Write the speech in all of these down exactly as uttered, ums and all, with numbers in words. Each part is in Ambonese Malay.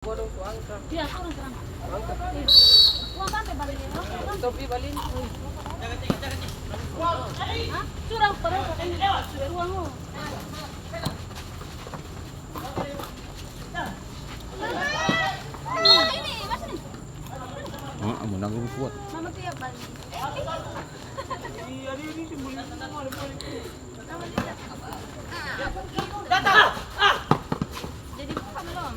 Iya, turun sekarang. Iya. Uang sampai balik. Uang sampai. Topi balik. Hah? Sudah, padahal katanya sudah uang, oh. Mama, ini, Mas, ini. Ah, menang lebih kuat. Mama tuh ya balik. Iya, dia ini sih beli semua, ada balik. Jadi buka belum?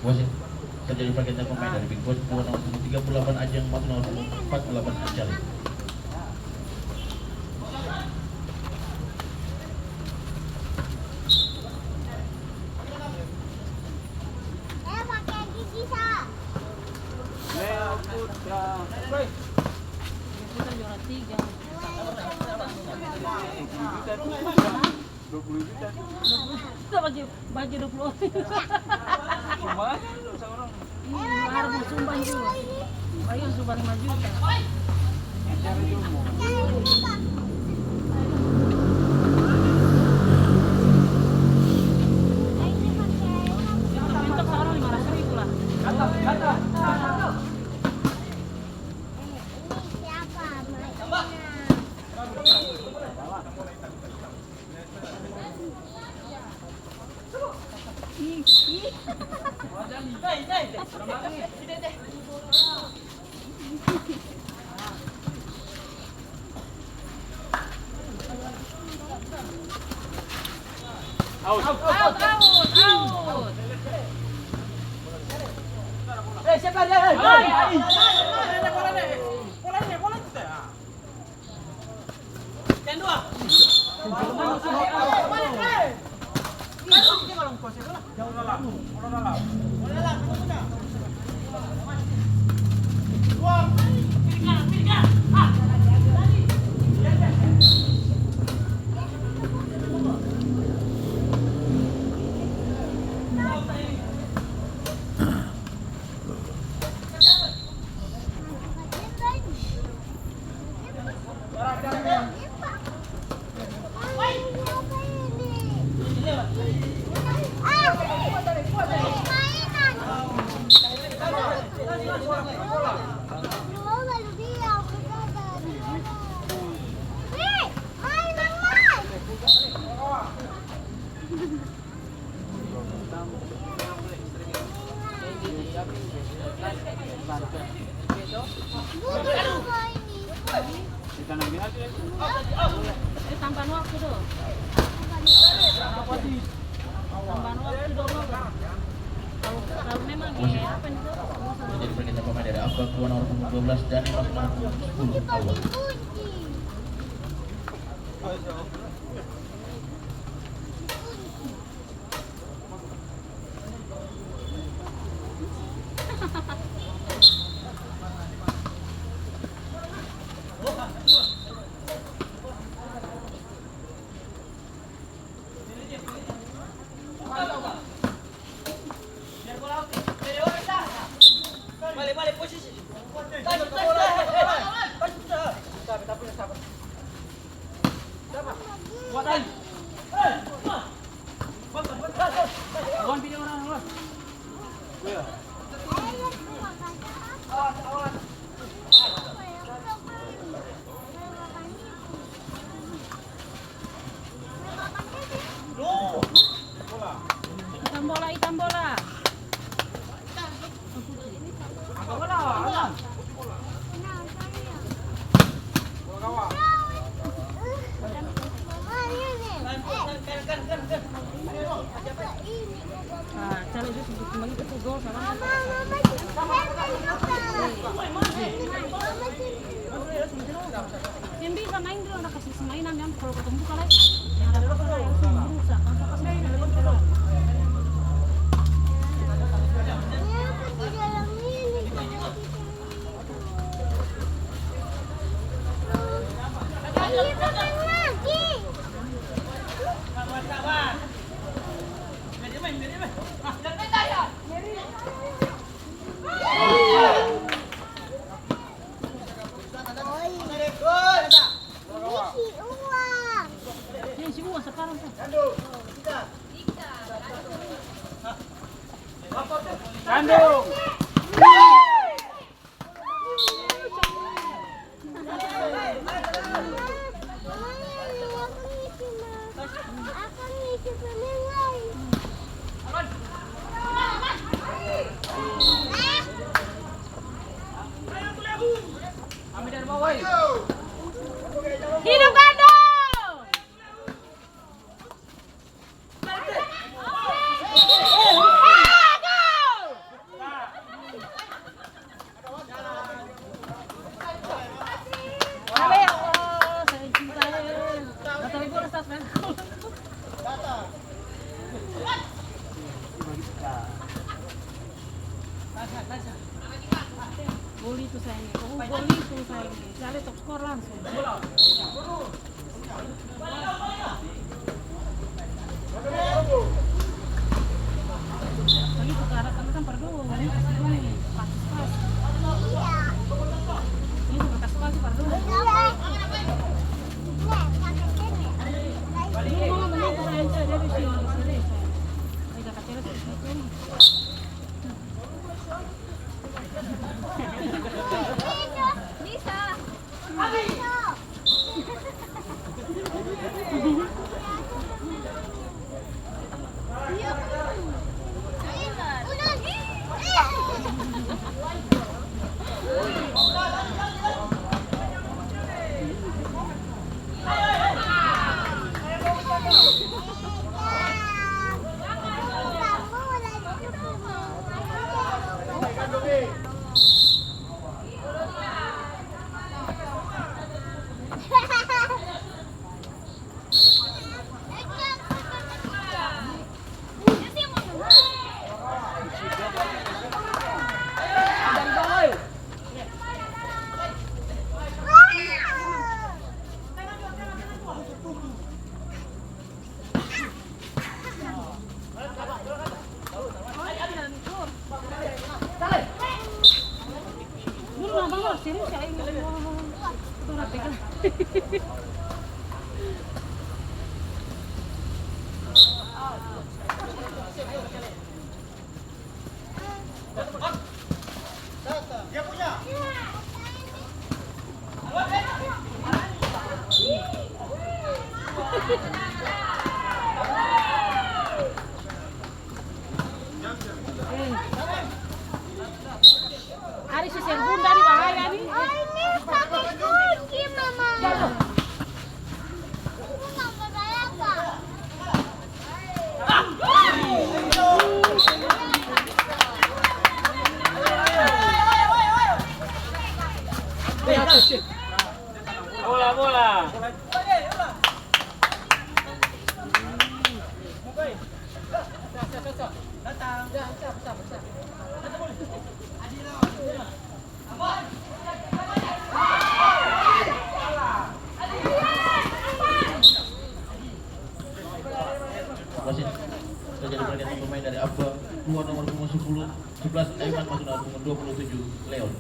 Wasit, terjadi pergantian pemain dari big boss, nomor punggung tiga puluh delapan Ajeng masuk nomor punggung empat puluh delapan Ajal. Ini kan juara tiga. Dua puluh juta. Kita bagi, bagi dua puluh orang. Sumbangan kan seorang. Iya, harus sumbang juga. Bayu sumbang lima juta. Mentok seorang lima ratus ribu lah. Out. Out, out, out. Eh, siapa dia? Eh, eh, eh. Bola ini, bola ini. Eh, tambahan waktu dong. Tambahan waktu dong. Kalau, kalau memang, eh, apa nih, tuh? Jadi, pergantian pemain dari Afgan, nomor punggung dua belas, Dani, nomor punggung sepuluh, Awan. Itam bola, itam bola. Ah, cari dia sedikit lagi ke gol sama. Yang bisa main dulu, ada kasih mainan, yang kalau ketemu buka lagi. Yang ada apa-apa, langsung berusaha, langsung kasih mainan. Isi uang. Isi uang sekarang, tuh. Sandung. Hidup Bandung! Gol itu, sayang. Oh, gol itu, sayang. Jale tok skor langsung. Lagi buka arah, karena kan par dua, ini kasih dulu nih, pas, pas. Ini buka kasih, kasih par dua. Ini mama menang, saya aja, dia di sini, di sini. Ayo, kakak cewek, sini, sini. Bisa. Ada si Serbun dari bahaya nih. Oh, ini pakai kunci, Mama. Bola, bola. Wasit, terjadi pergantian pemain dari Abba, keluar nomor punggung sepuluh, sebelas Aiman, masuk nomor punggung dua puluh tujuh, Leon.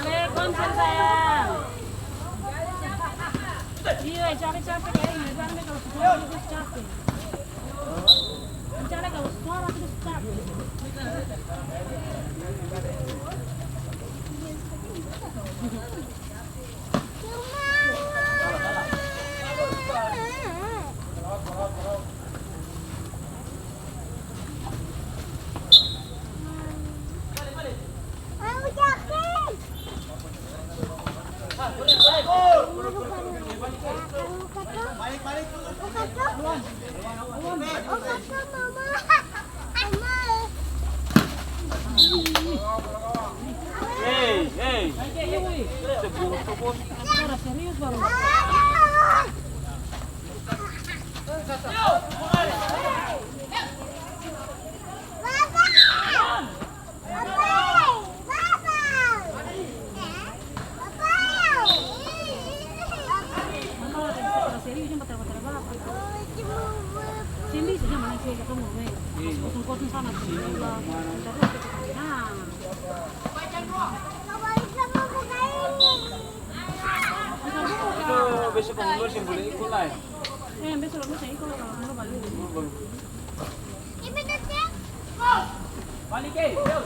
Jale, konsen sayang. Iya, jale capek kayaknya. Jale kalau sudah capek. Jale kalau suara sudah capek. Hei, hei. Serius baru. Seng bisa jang manangis lagi katong baru maeng. Kosong-kosong sana tu. Nah. Itu besok pengurus yang boleh ikut lai. Eh, besok pengurus yang ikut lai kalau mau balik. Balik, eh, yo.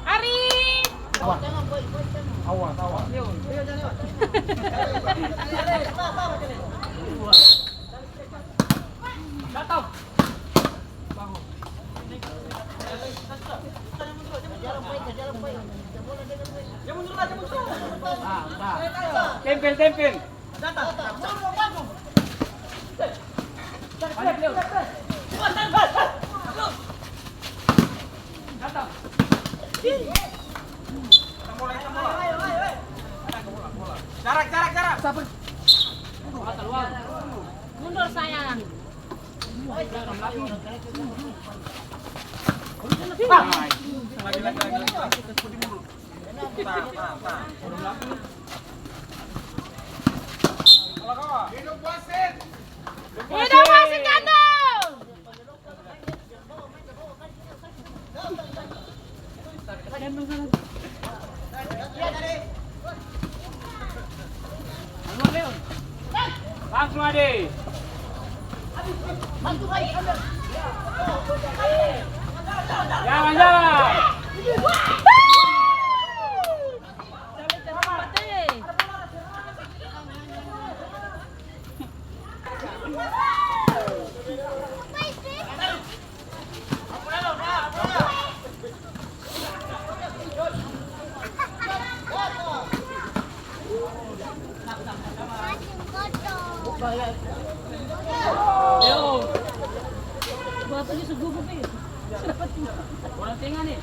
Ari. Awas, awas, awas. Tempel, tempel. Jarak, jarak, jarak. Mundur, sayang. Lagi, lagi, lagi, lagi. Hidup wasit gandong! Langsung, Ade. Jalan, jalan. Orang tengah nih.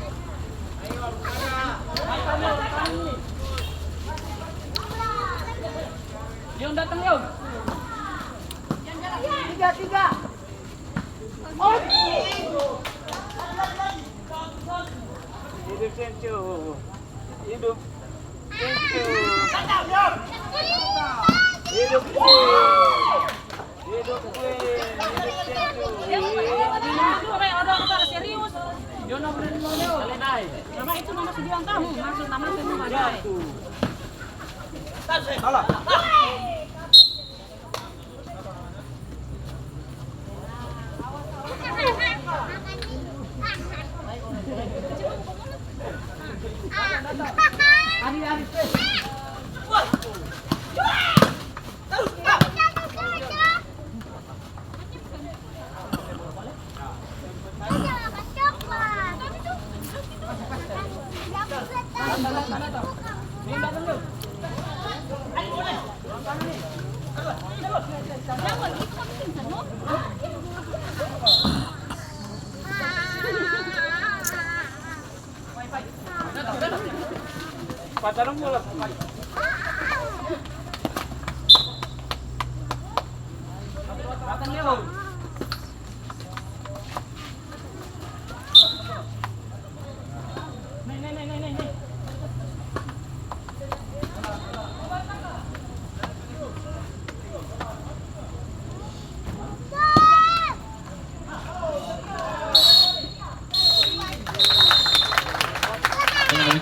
Leon datang, Leon. Tiga, tiga. Hidup Senco. Hidup Senco. Hidup Senco. Hidup Queen, hidup Senco. Serius. Nama itu nama su bilang tahu, maksud nama su bilang. Salah. Pacarang bola. Datang dia, Bang.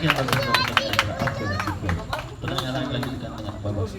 Yang bagus, bagus, bagus, bagus. Oke, oke. Pertanyaan lanjutkan dengan bagus.